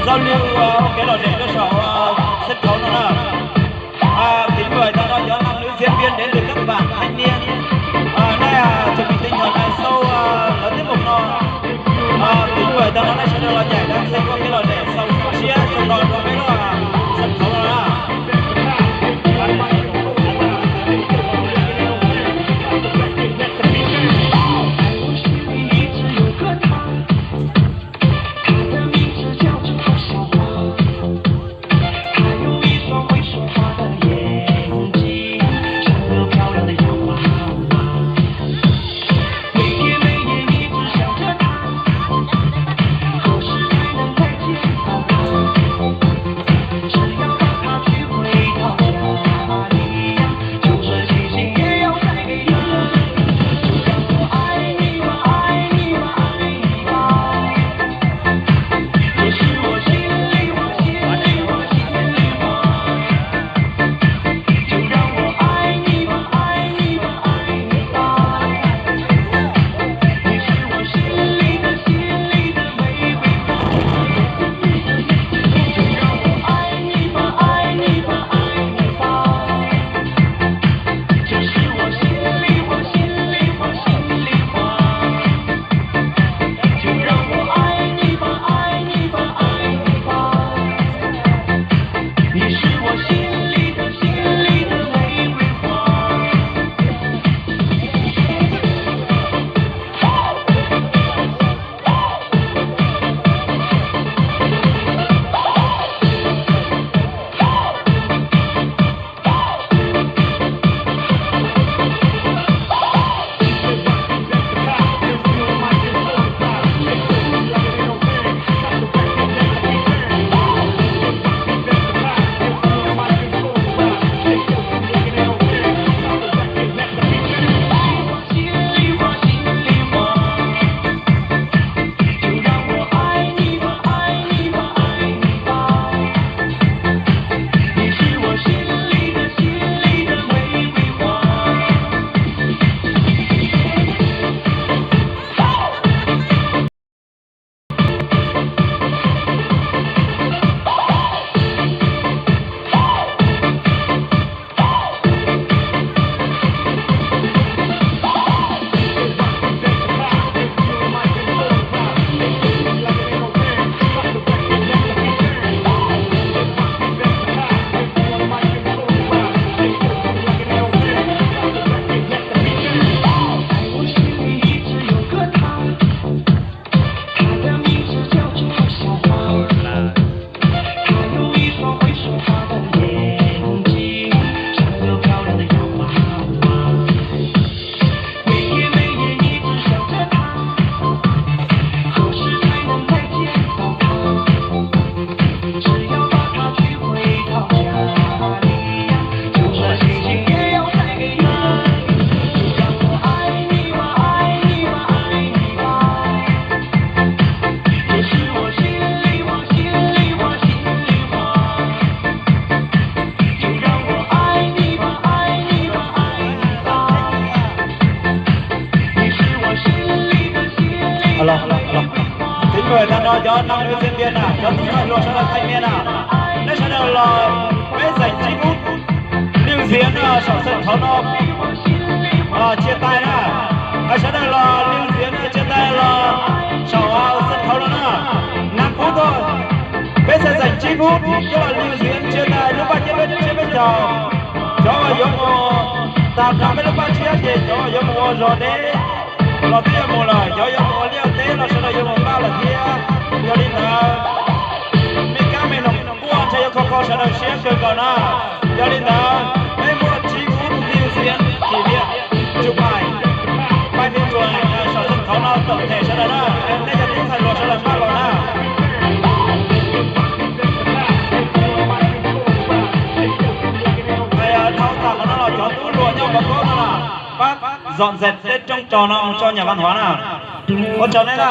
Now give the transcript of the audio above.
Giao lưu, ờ, ok, lom zem rau saum, ờ, sân khấu no na. À, kính mời ta nói nhóm nam nữ diễn viên đến từ các bạn thanh niên. À, nay, à, chuẩn bị tinh thần này sau, à, lượt tiết mục no. À, kính mời ta nói nay sẽ được là nhảy đang xem qua cái lò nhảy sau siết trong đó có mấy lò, à, sân khấu no na. Alo, alo. Kính mời ta no cov nam nữ diễn viên na, cov tub ntxhais hluas sawv daws, thanh niên na. Neb sawv daws los peb dành chín phút lưu diễn, ờ, saum sân khấu no, ờ, chia tay na. Sawv daws los lưu diễn, ờ, chia tay los saum, ờ, sân khấu no na. Năm phút thôi. Peb sẽ dành chín phút coj los lưu diễn chia tay lub paj thiab peb, thiab peb caug. Cov uas yuav mus tag nrho peb lub paj thiab ces cov uas yuav mus ua zog deb los twb yuav mus lawm, cov yuav mus ua liaj teb los sawv daws yuav mus npaj lawm thiab. Yog li ntawd, me kab me noog kuaj ntshe yuav kho kho sawv daws siab kawg nkaus na. Yog li ntawd, peb muaj chín phút lưu diễn kỷ niệm chụp ảnh, quay phim chụp ảnh, ờ, saum sân khấu no tổng thể sawv daws na. Nej cov tub ntxhais hluas sawv daws npaj los na. Dhau tas qhov no los cov tub hluas nyob qhov rooj no na, pab dọn dẹp tej rooj tsos no mus tso nhà văn hóa na. Ua tsaug nej na.